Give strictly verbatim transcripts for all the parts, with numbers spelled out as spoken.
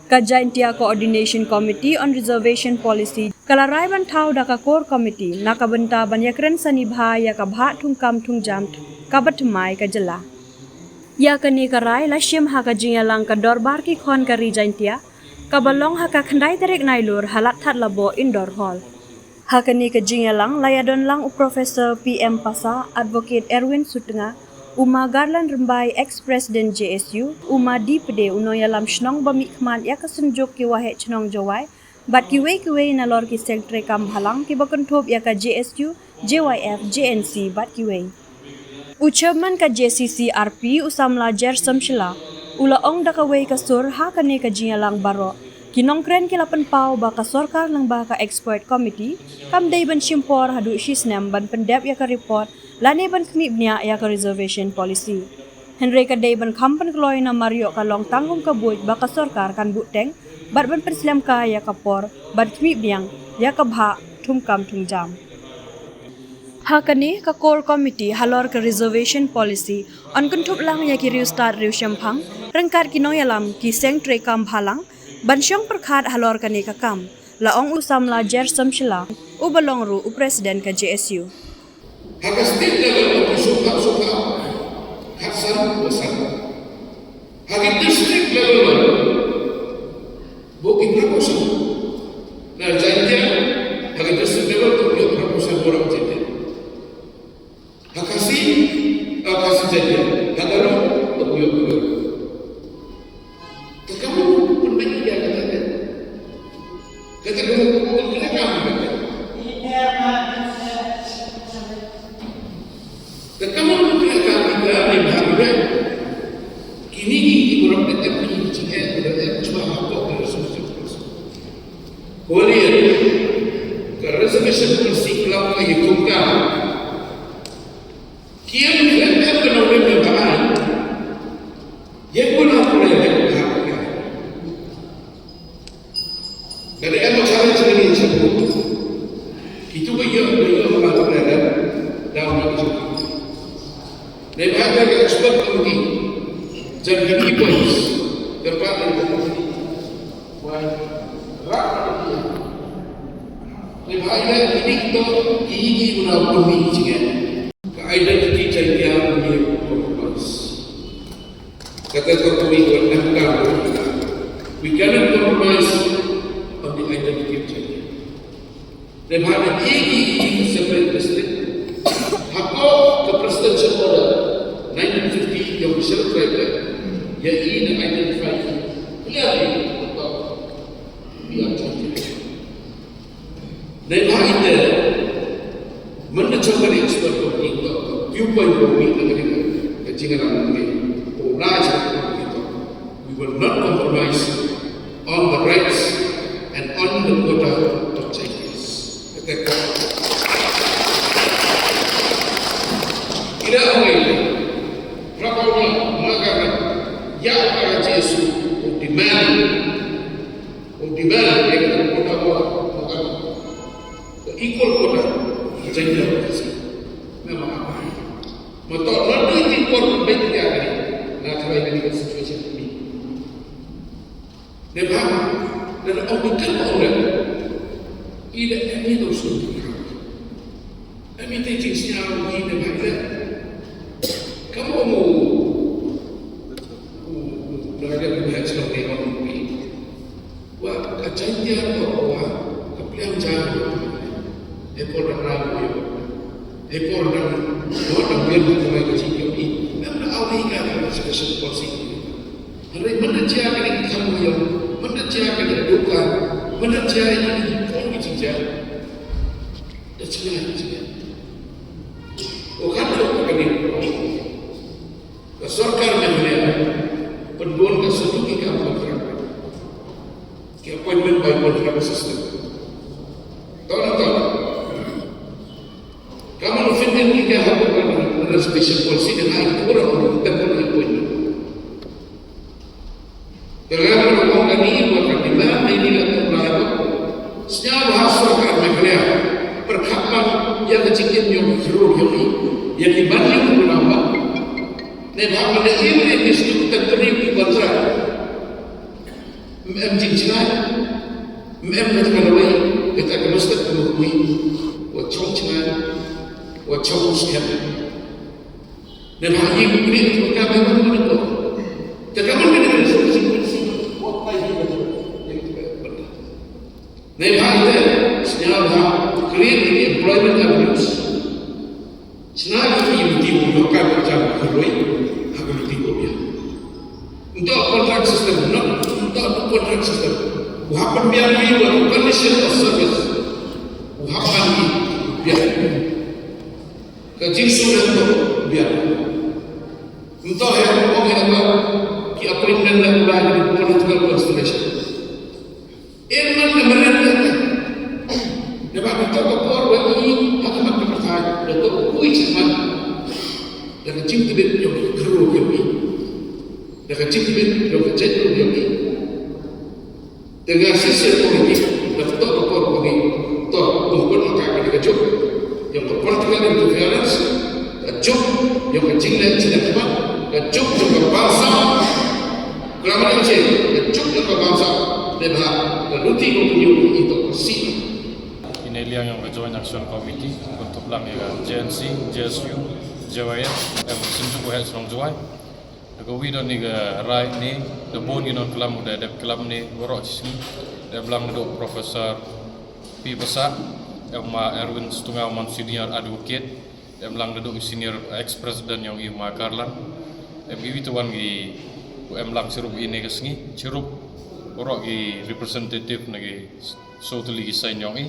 Ka Jaintia Coordination Committee on Reservation Policy ka la rai ban thaw da ka Core Committee na ka bynta ban ïakren sani bha ïa ka bhah thungkam thungjam kaba thymmai ka jylla. Ïa kane ka rai la shim ha ka jingïalang ka Dorbar Ki Khon ka Ri Jaintia kaba long ha ka khyndai tarik Nailur ha Latthatlabo Indoor Hall. Ha kane ka jingïalang la ïadon lang u Professor P M Passah, Advocate Erwin Sutnga, u Ma Garland Rymbai, Ex-President J S U, u Ma D Pde, u nongïalam shnong ba mihkhmat ïa ka Synjuk ki Waheh Chnong Jowai, bad kiwei kiwei nalor ki seng treikam bhalang kiba kynthup ïa ka J S U, J Y F, J N C bad kiwei. U Chairman ka J C C R P, u samla Gershom Shylla, u la ong da kawei ka sur ha kane ka jingïalang baroh ki nongkren ki la pynpaw ba ka sorkar lyngba ka Expert Committee kam dei ban shim por haduh shi snem ban pyndep ïa ka report lane ban khmih bniah ïa ka Reservation Policy. Hynrei ka dei ban kham pynkloi namar ïoh ka long tang kum ka buit ba ka sorkar kan buhteng bad ban pynslem kai ïa ka por ban khmih bniah ïa ka bhah thungkam thungjam. Ha kane ka Core Committee halor ka Reservation Policy yn kynthup lang ïa ki riewstad riewshemphang ryngkat ki nongïalam ki seng treikam bhalang ban shong pyrkhat halor kane ka kam, la ong u samla Gershom Shylla, uba long ruh u President ka J S U. Ha ka state level, ki sukha sukha, ha san, ha san. Ha ki district level, bo ki promotion. Na Jaintia, ha ki district level, to ki promotion, bo ram Jaintia. Ha Khasi, ha Khasi Jaintia, ha Garo, to ki promotion. Te ka mut pynbeit ïa kata te. Kata ka mut pynbeit ïa kata. Te ka mut pynbeit ïa kata ni bha ïa. Kini ki ki borok te ki jingeh ki da te chwa ha ko ka reservation policy. Ko liya ka reservation policy klam ka ïa kum ka. Ki em em em ka nongrim ïa ka ai. Ïa ko na ko le ïa ka. Ka dei em challenge ka ni shabu. Kitu ba ïoh ba ïoh ba tu dah dah dah dah. Dei ba ka expert committee. Jan kini points. Dapat dari committee. Wai. Rak dia. Dei ba ida ini kita ini guna pembicaraan. Ka identity Jaiñtia compromise. Kata ka pynmih wat nangta. We cannot compromise on the identity of Jaiñtia. Dei ba ha ïa ki separate district. Hapoh ka presidential order nineteen fifty ïa u Michel Kleiber ïa i na identify clearly about we are Jaiñtia. Dei ba ite mynta jong ka expert ko ki ko viewpoint ko mi na ka ding ka jingïalang ni ko la jong ko ki ko. We will not compromise on the rights and on the quota of Jaiñtias. Kata ka ira away. Rapaw na maka ya ka Jesu demand Untuk demand ïa ka quota, quota, quota. Equal quota. Jaiñtia. Memang apa? Matok nanti di quota baik dia ni. Nah, kalau ini kan situation ini. Dei ba, dei ba ong bynta ba ong dei. Ida em i dong sum. Em i te jingsngew i dei ba ida. Kam ong u, u, u, dei ba ida ba ida sum dei ba ong i. Wa ka Jaiñtia to wa ka pliang ja. Hei por dang rai ko. Hei por dang, dang rai ko ka jingkyrmen. Em da awi ka ka special policy. Hynrei mynta jia kane ka kham ïong, mynta jia kane ka duka, mynta jia kane ka por ka jingjia. Da jia ka jingjia. O kan da ka kane ka sorkar Meghalaya pynbun ka satu ki kam kontrak. Ki appointment by contract system. Tahu tak tahu? Kamu fit in ki ka hapdeng ka special policy dengan itu orang temporary appointment. Dalam ruang kami buat kami mana ini lah tempat. Sejauh bahasa kami kalian berkhatam yang kecil yang juru yang ini yang dibanding ulama. Nah, bahwa ada ini di situ kita terima kontrak. Em jingchngaiñ, em ka jingkhuslai, kata ka mustaq ka mukmi, wa chong chngaiñ, wa chong skhem. Neibhah ïa kane ka kam em em ko. Te ka ban ka dei ka solution, wa pai hi ka. Neibhah ïa te, sñiaw bha, create employment avenues. Sñiaw bha ïa ki luti u ïoh kam ka jam ka roi, ha ka luti u ïoh. Nto contract system, no, nto contract system. U hap ban biang ïa u condition of service. U hap ban ïa biang. Ka jingsuk nto biang. Nto he, ong he ba ki appointment na ba ki political constellation. Em man ka meren ka. Da ba ka tok ka por wa i ha ka mat ka pyrthai, da tok u kui chit man. Da ka jingtbit yong ka kru yong i. Da ka jingtbit yong ka jait kru yong i. Da nga shisha ko ni, da ka tok ka por ko ni. Tok, tok ko ni ka ka ka juk. Yong ka political interference, ka juk, yong ka jingleh jingleh khmat, ka juk yong ka bangsa. Klamar ïa ka juk yong ka bangsa. Dei ba ka luti ko pynïoh ito ko si. Ine liang yong ka Joint Action Committee, kun tup lang ïa ka J N C, J S U, J Y M, em, Synjuk Waheh Shnong Jowai. Da ka wi don ïa ka rai ne, da bun ïa non klam u da dep klam ne, warok chi sngi, da blang da dok Professor P Basa, em ma Erwin Stunga man senior advocate, em lang da dok senior ex-president yong i ma Karlan, em i wi tuan ki, em lang chirup ine ka sngi, chirup warok ki representative na ki so tuli ki sign yong i.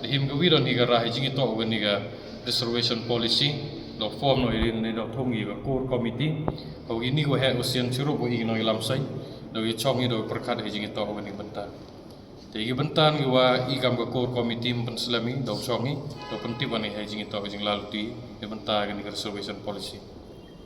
Da him ka wi don hi ka rah hi jingitoh wa ni ka reservation policy, da form no i rin ni da thung i ka core committee, ka wi ni wa he u sian chirup wa i no i lam sai, da wi chong i da perkat hi jingitoh wa ni bynta. Te i bynta ni wa i kam ka core committee pen slem i, da chong i, da pyntip wa ni he jingitoh jinglalu ti, i bynta ka ni ka reservation policy.